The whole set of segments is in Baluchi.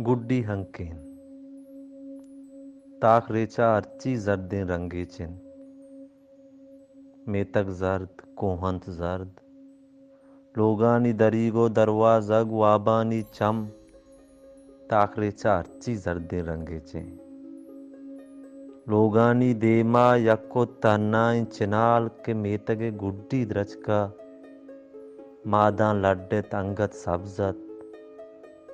گڈی ہنکین۔ تاک ریچا ہرچی زردیں رنگے چن۔ میتگ زرد، کوہنت زرد۔ لوگانی دریگ و دروازگ، وابانی چم، تاک ریچا ہرچی زردیں رنگے چن۔ لوگانی دیما یک و تہنائیں چنال کہ میتگ ء گڈی درچکا ماداں لڈ ات، انگت سبز ات۔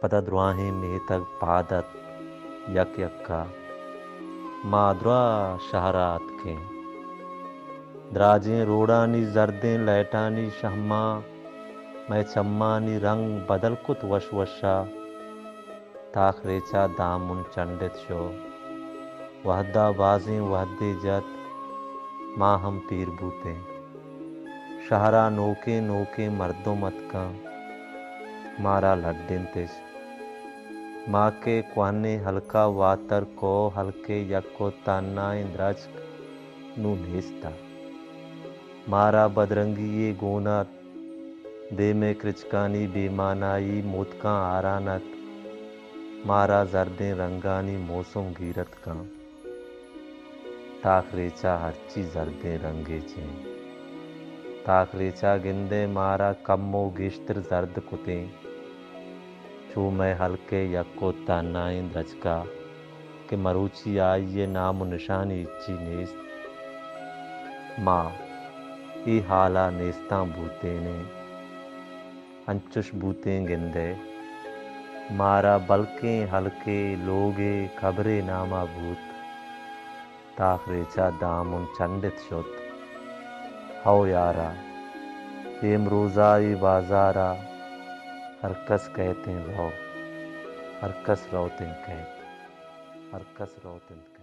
پدا دراہیں میتگ پاد ات، یک یکا ما درا شہرا اتکیں۔ دراجیں روڈانی زردیں لائٹانی شہماں مئے چمانی رنگ بدل کت وش وشا۔ تاک ریچا دامن چنڈت شو۔ وہدا بازیں وہدے جت، ما ہم پیر بوتیں۔ شہرا نوکیں نوکیں مردم اتکاں، مارا لڈینتش۔ ما کہ کوہنیں ہلکا واتر کو، ہلکے یک و تہنائیں درچک نوں نیست ات۔ مارا بدرنگی یے گون ات، دیم ء کرچکانی بے مانائی موتکاں آران ات۔ مارا زردیں رنگانی موسم گیر اتکاں۔ تاک ریچا ہرچی زردیں رنگے چین۔ تاک ریچا گندئے مارا کمو گیشتر زرد کتیں۔ چو مئے ہلک ء یک و تہنائیں درچکا کہ مروچی آئی ء نام و نشانی ہچی نیست۔ ما اے ہالا نیستاں بوتینیں۔ انچش بوتیں گندئے مارا بلکیں ہلکے، لوگے، کبرے ناما بوت۔ تاک ریچا دامن چنڈت شت۔ ہو یارا، اے امروزا اے بازارا ہر کس کئیتیں رو، ہر کس روتیں کئیت، ہر کس روتیں۔